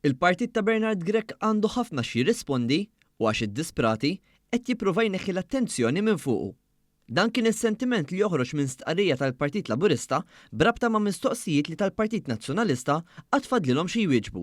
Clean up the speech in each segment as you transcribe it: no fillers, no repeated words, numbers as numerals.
Il-partit ta' Bernard Grech għandu ħafna x'jirrispondi u għax iddisprati, qed jipprova jneħħi l-attenzjoni minn fuqu. Dan kien is-sentiment li joħroġ minn stqarrija tal-Partit Laburista b'rabta ma' mistoqsijiet li tal-Partit Nazzjonalista għad fadlilhom xi jwieġbu.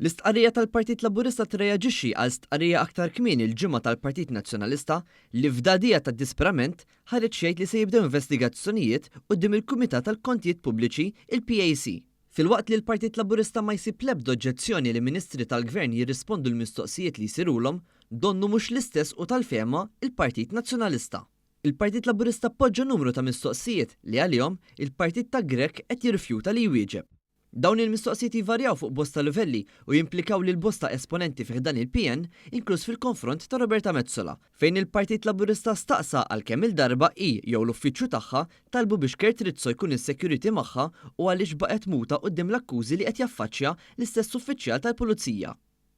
L-istqarrija tal-Partit Laburista tirreaġixxi għal stqarrija aktar kmieni l-Ġimgħa tal-Partit Nazzjonalista li f'dagħdigħa ta' disprament ħareġ jgħid li se jibdew investigazzjonijiet quddiem il-Kumitat għall-Kontijiet Pubbliċi, il-PAC. Filwaqt li l-Partit Laburista ma jsib l-ebda oġġezzjoni li Ministri tal-Gvern jirrispondu l-mistoqsijiet li jsirulhom, donnu mhux l-istess hu tal-fehma il-Partit Nazzjonalista. Il-Partit Laburista poġġa numru ta' mistoqsijiet li għalihom il-partit ta' Grech qed jirrifjuta li jwieġeb. Dawn il-mistoqsijiet jvarjaw fuq bosta livelli u jimplikaw lil bosta esponenti fi ħdan il-PN, inkluż fil-konfront ta' Roberta Metsola, fejn il-Partit Laburista staqsa għal kemm-il darba hi jew l-uffiċċju tagħha talbu biex Kurt Rizzo jkun is-security magħha u għaliex baqgħet muta quddiem l-akkużi li qed jaffaċċja l-istess uffiċjal tal-Pulizija.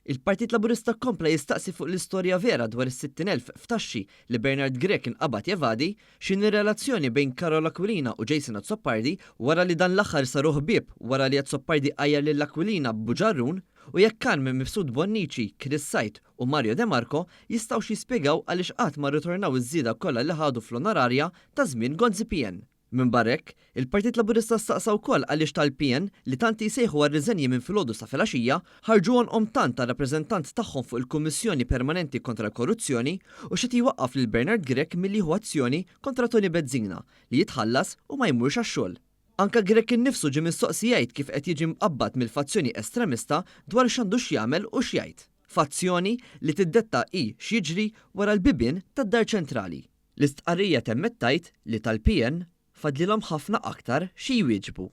Il-Partit Laburista kompla jistaqsi fuq l-istorja vera dwar is-60,000 f'taxxi li Bernard Grech inqabad jevadi, x'inhi r-relazzjoni bejn Karol Aquilina u Jason Azzopardi wara li dan l-aħħar saru ħbieb wara li Azzopardi għajjar lil Aquilina b'buġarrun, u jekk Carm Mifsud Bonnici, Chris Said u Mario De Marco jistgħux jispjegaw għaliex qatt ma rritornaw iż-żieda kollha li ħadu fl-onorarja ta' żmien Gonzi PN. Minbarra hekk, il-Partit Laburista staqsa wkoll għaliex tal-PN, li tant jsejħu għar-riżenji minn filgħodu sa filgħaxija, ħarġu għonqhom tant għar-rappreżentant tagħhom fuq il-Kummissjoni Permanenti kontra l-Korruzzjoni u x'qed jwaqqaf lil Bernard Grech milli jieħu azzjoni kontra Toni Bezzina li jitħallas u ma jmurx għax-xogħol. Anke Grech innifsu ġie mistoqsi jgħid kif qed jiġi mqabbad mill-fazzjoni estremista dwar x'għandu x'jagħmel u x'jgħid. Fazzjoni li tiddetta hi x'jiġri wara l-bibien tad-Dar Ċentrali. L-istqarrija temmet tgħid li tal-PN fadlilhom ħafna aktar xi jwieġbu.